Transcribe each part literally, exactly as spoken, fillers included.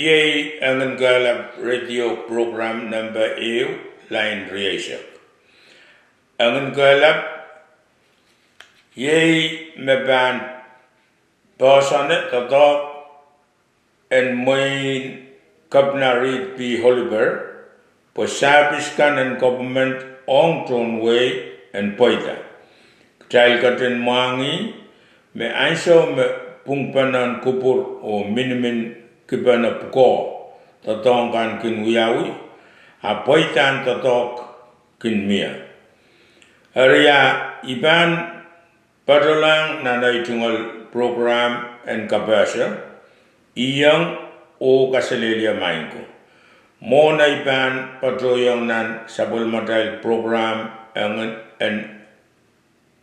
Iei Engin Kehlap radio program nempe ehu, lain rieisek. Engin Kehlap iei me pahn poahsoane doadoahk en mwein Kepina Reed P. Oliver, pwe sahpis kan en government ong tohn wehi en pweida. Kitail ketin mwahngih me ansou me pwungpene en kupwur oh minimin kipene pwukoa doadoahk kan kin wiawi, a pweidahn doadoahk kin mie. Eri, I pahn patohlahng nan ei tungoal program en kapehse, iang oh kaselehlie maing ko. Mwohn ei pahn patohiong nan sapwellimatail program en, en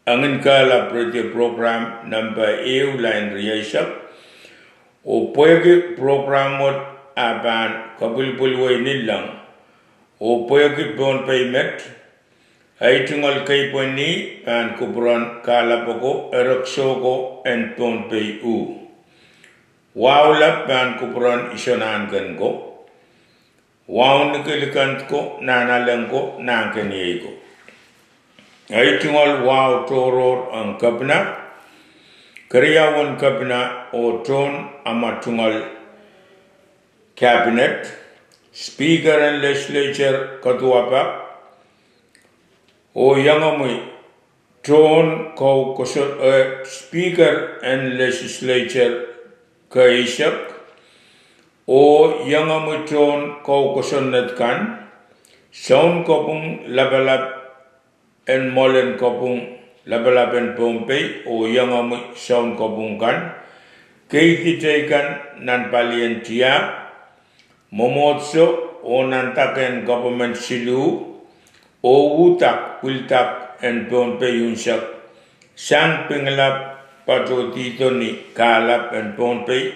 Engin Kehlap radio program nempe ehu, lain rieisek, oh pwehki program wet ah pahn kapwilipwilwei nilleng, oh pwehki Pohnpei met, ei tungoal keipweni pahn kupwuren kehlap oko, erekiso ko en Pohnpei uh. Wahu lap pahn kupwuren isonahnken ko, wahu ni kilikend ko, nahnalek ko, nahnkeniei ko. Ei tungoal wahu tohrohr ong Kepina, keriaun Kepina oh tohn amwa tungoal cabinet, Speaker en Legislature kaduwapak, oh iangomwi tohn kou koson, eh, Speaker en Legislature keisek, oh iangomwi tohn kou kosonned kan, sounkopwung lapalap en mwoalen kopwung lapalap en Pohnpei, oh iangomwi sounkopwung kan, keidi teikan nan palien tiahk, mwomwohdiso oh nan dake en government siluh, oh uhdahk pwilidak en Pohnpei unsek, sang Pingelap, patohdihdo ni kehlap en Pohnpei,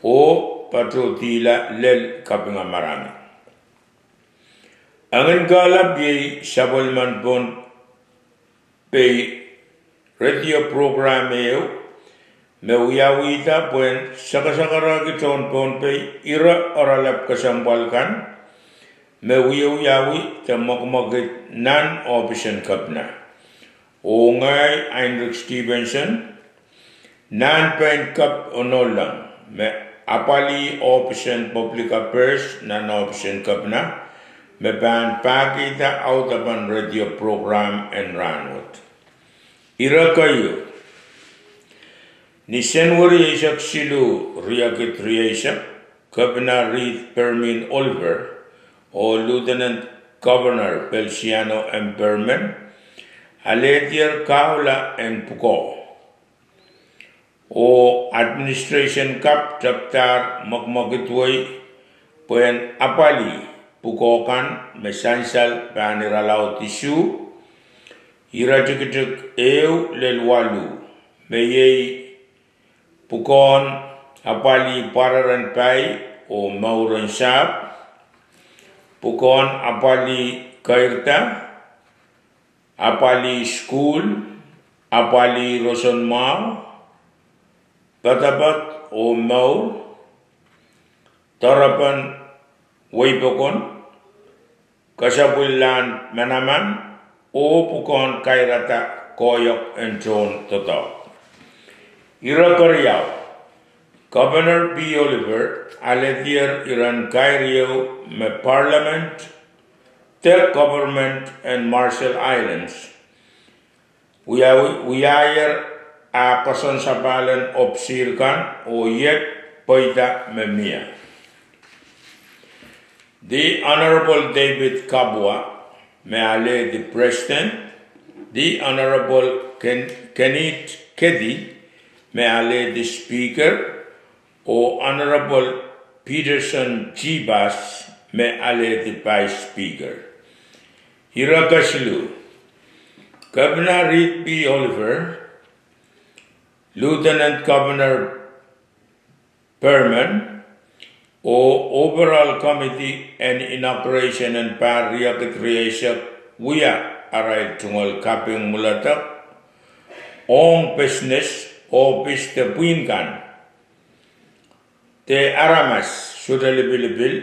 oh patohdihla lel kapinga maramie. Engin Kehlap iei sapwellimen Pohnpei radio program ehu me wiawihda pwehn sakasakarehki tohn Pohnpei ire oaralap kesempwal kan me wiewiawi de mwekimwekid nan ohpis en Kepina. Oh ngehi Heinrich Stevenson, nan pein Kep Onollong, me apwalih ohpis en Public Affairs nan ohpis en Kepina, me pahn pahkihda audepen radio program en rahnwet. Ire keieu: ni Senweri eisek siluh, riekid rieisek, Kepina Reed Permien Oliver oh Lieutenant Governor Feliciano M. Perman alehdier kahula en pwukoa oh administration kap tepdahr mwekimwekid wei pwehn apwalih pwukoa kan me sansal pahn iralaud isuh, iretikitik ehu lel waluh, me iei pwukoahn apwalih pwareren pai oh mouren sahpw, pwukoahn apwalih keirda, apwalih sukuhl, apwalih roson mwahu, poadoapoad oh mour, doarepen weipokon, kesepwillahn manaman, oh pwukoahn kairada koahiek en tohn doadoahk. Ire keriau: Governor P. Oliver alehdier iren kair ieu me Parliament de government en Marshall Islands wiahier ah koasoansapahl en ohpis kan oh iet pweida me mie. The Honorable David Kabua, me alehdi President, the Honorable Ken-, Kenneth Kedi, me alehdi Speaker, oh Honorable Peterson G. Bass, me alehdi Vice Speaker. Ire kesiluh: Kepina Reed P. Oliver, Lieutenant Governor Perman, oh Overall Committee en Inauguration en pahr riekid rieisek wia arail tungoal kaping mwuledek ong business, ohpis de pwihn kan de aramas sohte lipilipil,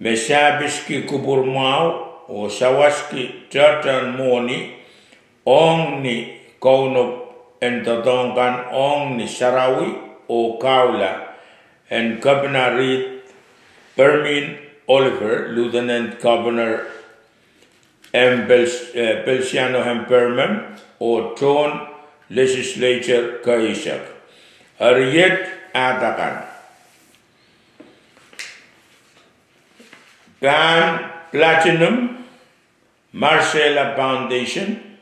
me sahpiski kupwur mwahu oh sawaski tehtehn mwohni ong ni kaunop en doadoahk kan ong ni sarawi oh kahula en Kepina Riht Permin Oliver, Lieutenant Governor M. Pel-, eh, Feliciano M. Perman, oh tohn legislature keisek. Eri iet ahd akan: pahn Platinum Marcella Foundation,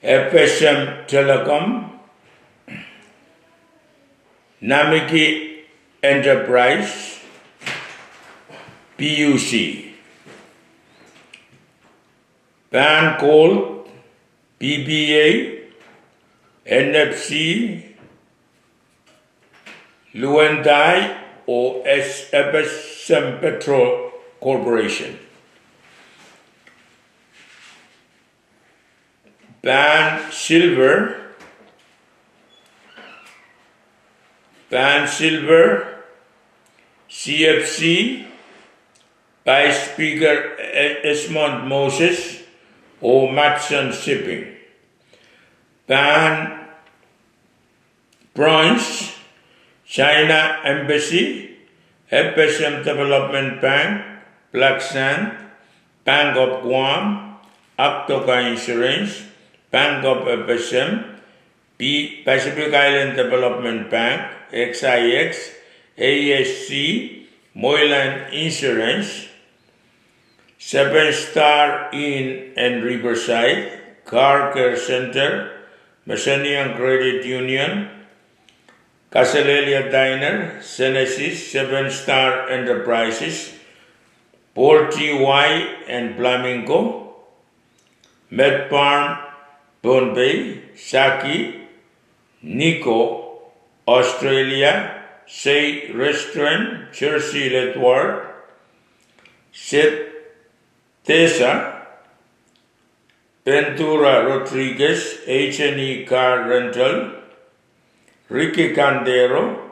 F S M Telecom, Namiki Enterprise, P U C, pahn Gold, P P A, N F C, Luendai, oh F S M Petrol Corporation. Pahn Silver, pahn Silver, C F C, Vice Speaker E-, Esmond Moses, oh Matson Shipping. Pahn Bronze, China Embassy, F S M Development Bank, Black Sand, Bank of Guam, Aktoka Insurance, Bank of F S M, P-, Pacific Island Development Bank, X I X, A S C, Moylan Insurance, Seven Star Inn and Riverside, Car Care Center, Meseniang Credit Union, Kasalelia Diner, Senesis, Seven Star Enterprises, Paul T Y and Flamingo, Med Farm, Pohnpei, Saki, Nico, Australia, Sei Restaurant, Jersey Ledward, Seth Tesa, Ventura Rodriguez, H and E Car Rental, Ricky Cantero,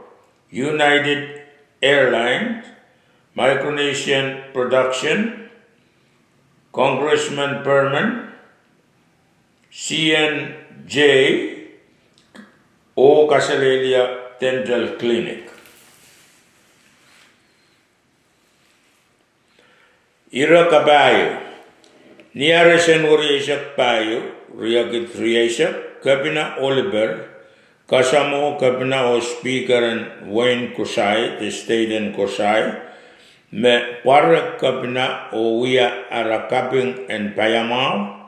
United Airlines, Micronesian Production, Congressman Perman, C N J, oh Kasalelia Dental Clinic. Ire kapahieu. Ni ahr Senweri eisek pahieu, riekid rieisek, Kepina Oliper, kasamwo Kepina oh Speaker en wehin Kusai, de state en Kusai, me pwarek Kepina oh wia ara kaping en paiamwahu,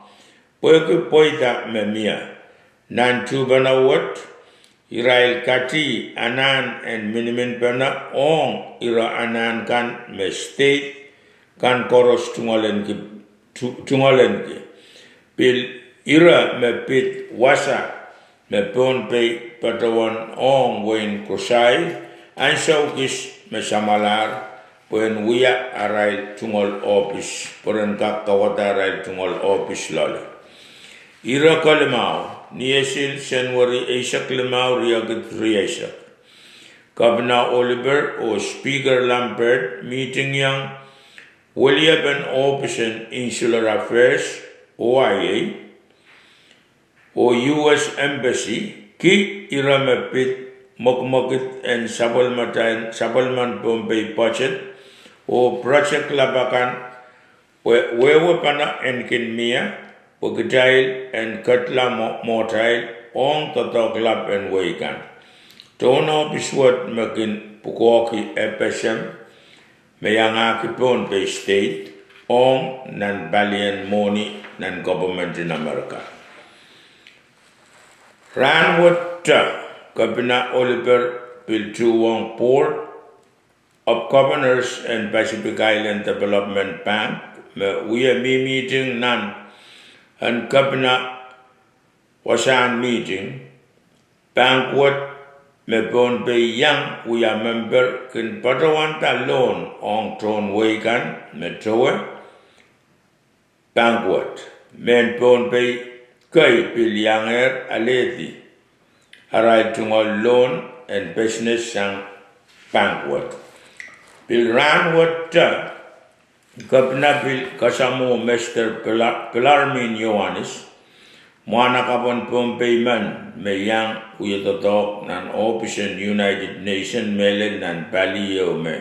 pwehki pweida me mie. Nan tuhpene wet, irail kati anahn en miniminpene ong ire anahn kan me state kan koaros tungoalenki, tu-, tungoalenki. Pil ire me pid wasa me Pohnpei patohwan ong wehin Kusai, ansou kis me samwalahr, pwehn wia arail tungoal ohpis, pwe ren kak kauwada arail tungoal ohpis loale. Ire kelimau, ni esil Senweri eisek limau, riekid rieisek, Kepina Oliper oh Speaker Lambert mihtingiong weliepen ohpis en Insular Affairs, O I A, oh U S Embassy, ki ire me pid mwekimwekid en sapwellimatail, sapwellimen Pohnpei budget oh project lap akan, pwe wehwehpene en kin mie, pwe kitail en ketla mwo-, mwohtail ong doadoahk lap en wehi kan. Tohn ohpis wet me kin pwukoahki F S M, me iangahki Pohnpei State, ong nan palien mwohni nan koperment en Amerika. Rahnwet, Kepina Oliper pil tuhwong Board of Governors en Pacific Island Development Bank me wia mihmihting nan en Kepina wasahn mihting. Bank wet me Pohnpei iang wia memper kin patohwanda loan ong tohn wehi kan me towe bank wet. Mehn Pohnpei kei pil iangehr alehdi arail tungoal loan en business sang bank wet. Pil rahnwet, Kepina pil kasamwo Mester Pila-, Pilarmin Ioanis, mwahnakapwen Pohnpei men me iang wie doadoahk nan ohpis en United Nation mehlel nan pali ehu me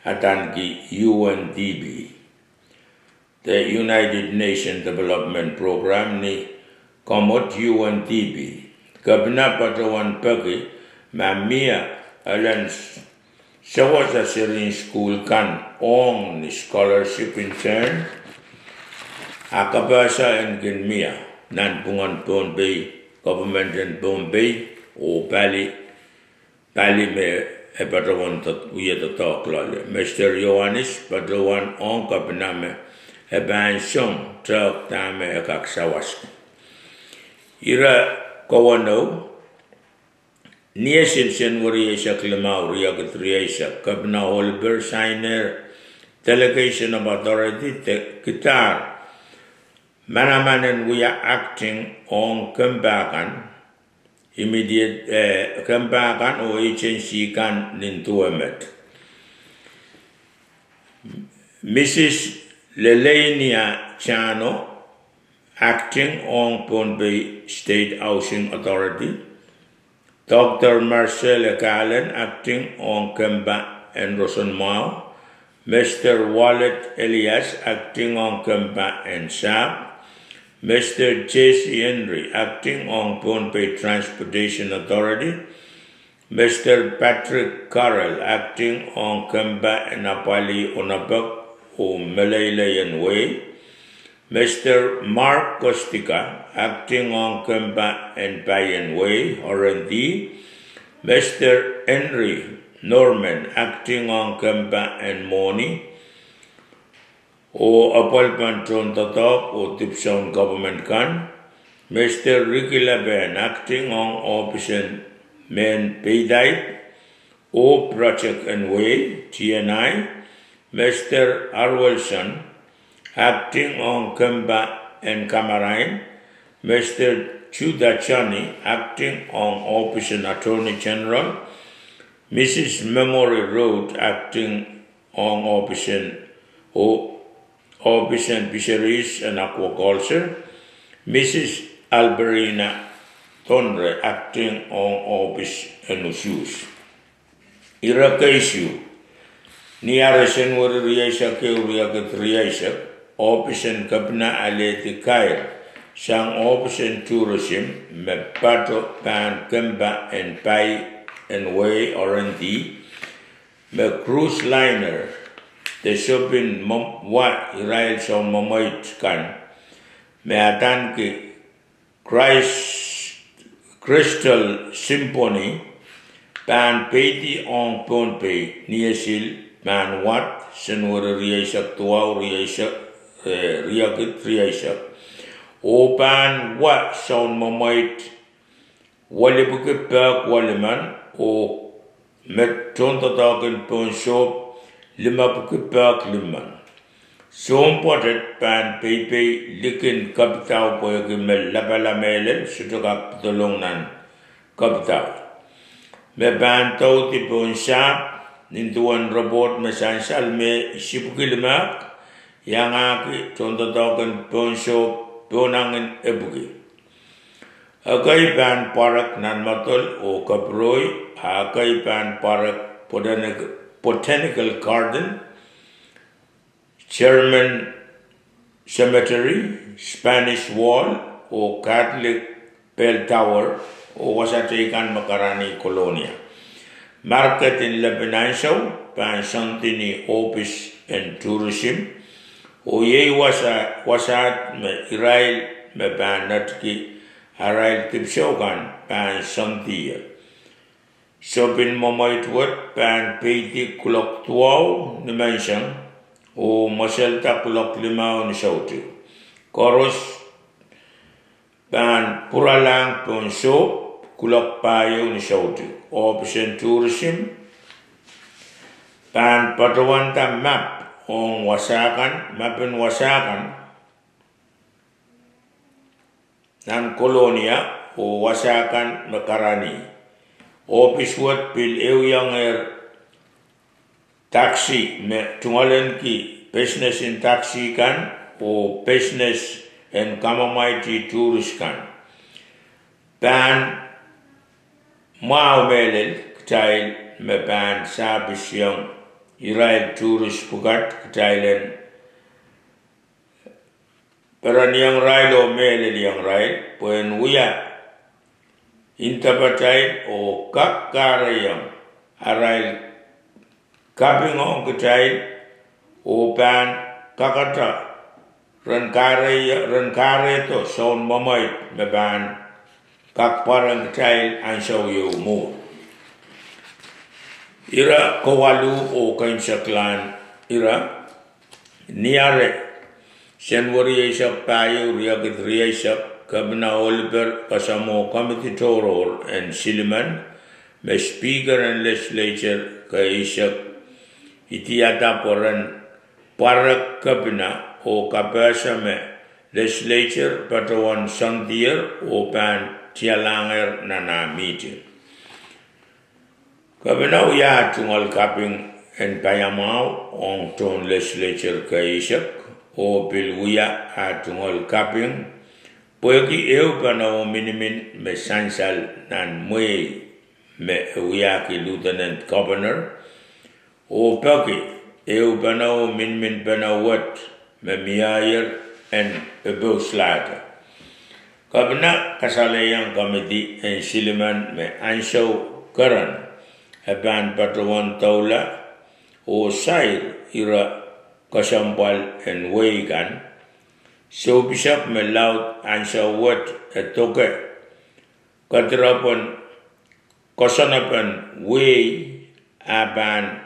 adaneki U N D P, the United Nation Development Program ni komwet U N D P. Kepina patohwan peki ma mie elen sewese serihn sukuhl kan ong ni scholarship intern, a kapehse en kin mie nanpwungen Pohnpei, government en Pohnpei, oh pali, pali me e patohwan dot-, wie doadoahk loale. Mester Ioanis patohwan ong Kepina me e pahn song tehk dahme e kak sawaski. Ire kawenou, ni esil Senweri eisek limau, riekid rieisek, Kepina Oliper sainehr Delegation of Authority de kidahr manaman en wia acting ong kempa kan, immediate, eh, kempa kan oh agency kan nin duwe met. Mrs Lelenia Chano, acting ong Pohnpei State Housing Authority, Doctor Marcel Ekalen, acting ong kempa en roson mwahu, Mester Wallet Elias, acting ong kempa en sahpw, Mester Jesse Henry, acting ong Pohnpei Transportation Authority, Mester Patrick Carroll, acting ong kempa en apwalih onopek oh meleilei en wehi, Mester Mark Kostika, acting ong kempa en pai en wehi, R and D, Mester Henry Norman, acting ong kempa en mwohni oh apwalipen tohndoadoahk oh dipwisoun government kan, Mester Ricky Lapen, acting ong ohpis en mehn peidaid oh project en wehi, T and I, Mester Arwelson, acting ong kempa en kamarain, Mester Judah Johnny, acting ong ohpis en Attorney General, Mrs Memory Road, acting ong ohpis en, oh, ohpis en Fisheries and Aquaculture, Mrs Alberina Tonre, acting ong ohpis en usuhs. Ire keisuh, ni ahr Senweri rieisek ehu, riekid rieisek, ohpis en Kepina alehdi kair sang ohpis en tourism me pato pahn kempa en pai en wehi, R and D, me cruise liner de sopin mwo-, wa irail soun mwemweit kan me adaneki Christ-, Crystal Symphony pahn peidi ong Pohnpei ni esil pahn wad Senweri rieisek duwau, rieisek, eh, riekid rieisek, oh pahn wa soun mwemweit welipwiki pehk welimen oh me tohndoadoahk en pohn sohp limepwiki pehk limmen. Sounpwoatet pahn peipei likin kapitau pwehki me lapala mehlel sohte kak pedolong nan kapitau. Me pahn doudi pohn sahpw, nin duwen report me sansal, me isipwiki limehk, iangahki tohndoadoahk en pohn sohp pohnangin epwiki. Ekei pahn pwarek nan Madol oh Kapwurohi, a ekei pahn pwarek Botanic-, Botanical Garden, German Cemetery, Spanish Wall, oh Catholic Bell Tower, oh wasa teikan me karanih Kolonia. Market en lepin ansou pahn soandi ni ohpis en tourism, oh iei wasa, wasaht me irail me pahn netiki arail dipwisou kan pahn soandi ie. Sopin mwemweit wet pahn peidi kuloak duwau ni menseng oh mweselda kuloak limau ni soutik. Koaros pahn pwuralahng pohn sohp kuloak pahieu ni soutik. Ohpis en tourism pahn patohwanda map ong wasa kan, map en wasa kan nan Kolonia oh wasa kan me karanih. ohpis wet pil ehuiongehr taksi me tungoalenki business en taksi kan oh business en kamwamwaiti tourist kan. Pahn mwahu mehlel kitail me pahn sahpisiong irail tourist pwukat, kitail en pereniong irail oh mehleliong irail pwehn wia ndapatail oh kak kahrehiong arail kapingohng kitail oh pahn kakete ren kahrehdo soun mwemweit me pahn kak pwareng kitail ansou ieu mwo. Ire kawaluh oh keimwseklahn ire, ni ahr Senweri eisek pahieu, riekid rieisek, Kepina Oliper, kasamwo komidi tohrohr en Silimen, me Speaker en Legislature keisek, idiada pwe ren pwarek Kepina oh kapehse me Legislature patohwan soandier oh pahn tialahngehr nan ah mihting. Kepina wia tungoal kaping en paiamwahu ong tohn Legislature keisek, oh pil wia ah tungoal kaping pwehki ehu pene oh minimin me sansal nan mwehi me e wiahki Lieutenant Governor, oh peki ehu pene oh miniminpene wet me mieier en epouslahte. Kepina kasalehiong komidi en Silimen me ansou keren e pahn patohwan doula oh sair ire kesempwal en wehi kan, soupisek me laud ansou wet e doke kedirepwen koasoanepen wehi ah pahn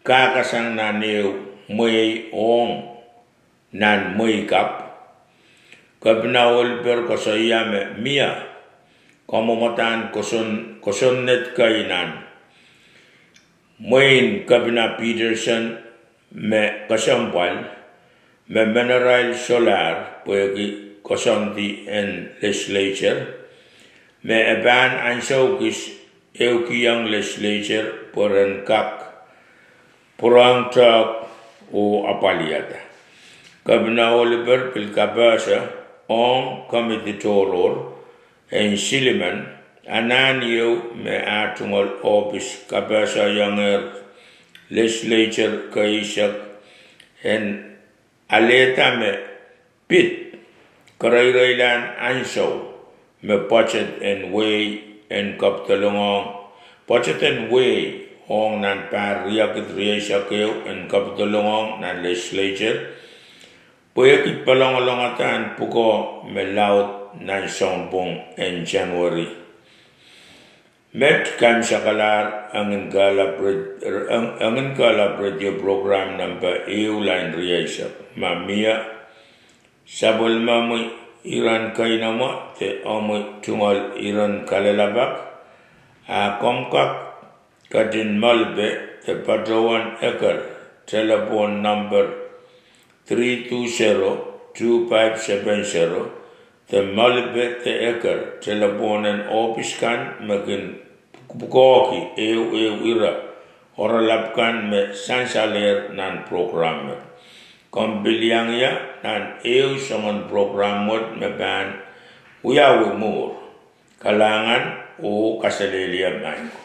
kahkasang nan ehu mwehi ong nan mwehi kapw. Kepina Oliper koasoia me mie kamwomwadahn kosonned kei nan mwehin Kepina Peterson me kesempwal, me menerail solahr pwehki koasoandi en Legislature, me e pahn ansou kis ehukihong Legislature pwe ren kak pwurehng tehk oh apwaliada. Kepina Oliper pil kapehse ong komidi tohrohr en Silimen anahn ieu me ah tungoal ohpis kapehseiongehr Legislature keisek en alehda me pid kereireilahn ansou me pwoatet en wehi en kapidolongohng, pwoatet en wehi ong nan pahr riekid rieisek ehu en kapidolongohng nan Legislature, pwehki pelongolongadahn pwukoa me laud nan sounpwong en Senweri. Met keimwseklahr Engin Kehlap radio program nempe ehu, lain rieisek. Ma mie sapwellimomwi iren keinemwe de omwi tungoal iren kalelapak, a komw kak ketin malipe de patohwan eker telephone number three two zero two five seven zero, de malipe de eker telephone en ohpis kan me kin pwukoahki ehu ehu ire oaralap kan me sansalehr nan program wet. Komw pil iang ie nan ehu soangen program wet me pahn wiawi mwuhr. Kalahngan oh kaselehlie maing ko.